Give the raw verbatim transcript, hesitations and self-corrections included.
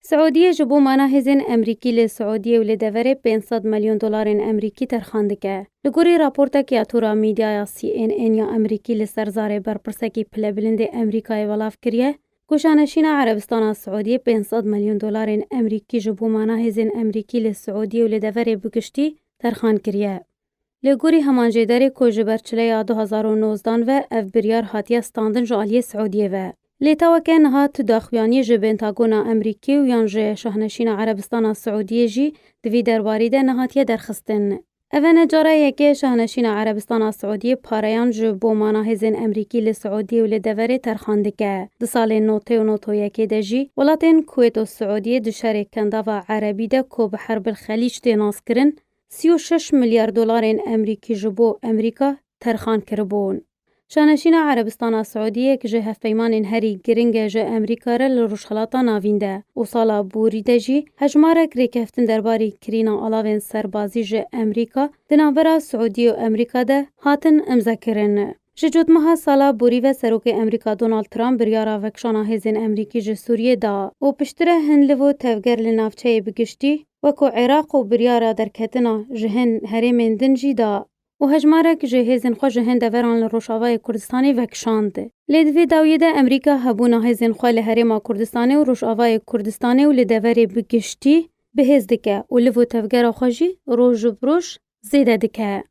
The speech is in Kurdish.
Siûdiyê ji bo mana hêzên Emerîkî li Siûdiyê û li deverê pênc sed milyon dolarên Emerîkî terxan dike. Li gorî raportek ya tora mîdyaya C N N ya Emerîkî li ser zarê berpirsekî pilebilindê Emerîkayê belav kiriye, ku şaneşîna Erebistana Siûdiyê pênc sed milyon dolarên Emerîkî ji bo mana hêzên Emerîkî li Siûdiyê û li deverê bi giştî terxan kiriye. Li gorî heman jêderê ku ji ber çileya du hazar û nozdan ve ev biryar hatiye standin ji aliyê Siûdiyê ve. Lê ta weke niha tu daxuyaniyê ji Pentagona Emerîkî û yan ji Şahneşîna Erebistana Siûdiyê jî di vî derbarî de nehatiye derxistin. Eve ne cara yekê Şahneşîna Erebistana Siûdiyê pareyan ji bo mana hêzên Emerîkî li Siûdiyê û li deverê terxan dike. Di salên notê û noto yekê de jî welatên Kuwêt û Siûdiyê di şerê kendava erebî de ku bi Herbil Xelîc tê naskirin, sî û şeş milyar dolarên Emerîkî ji bo Emerîka terxan kiribûn. Şaneşîna Erebistana Siûdiyê yek ji hevpeymanên herî giring e ji Emerîka re li Rojhilata Navîn de û sala borî de jî hejmarek rêkeftin derbarî kirîna alavên serbazî ji Emerîka di navbera Siûdiyê û Emerîka de hatin imzekirin. Ji cotmeha sala borî ve Serokê Emerîka Donald Trump biryara vekişana hêzên Emerîkî ji Sûriyê da û piştre hin liv û tevger li navçeyê bi giştî, wek ku Iraq û biryara derketina ji hin herêmên din jî da û hejmarek ji hêzên xwe ji hin deveran li Rojavayê Kurdistanê vekişand. Lê di vê dawiyê de Emerîka hebûna hêzên xwe li Herêma Kurdistanê û Rojavayê Kurdistanê û li deverê bi giştî bi hêz dike û liv û tevgera xwe jî roj bi roj zêde dike.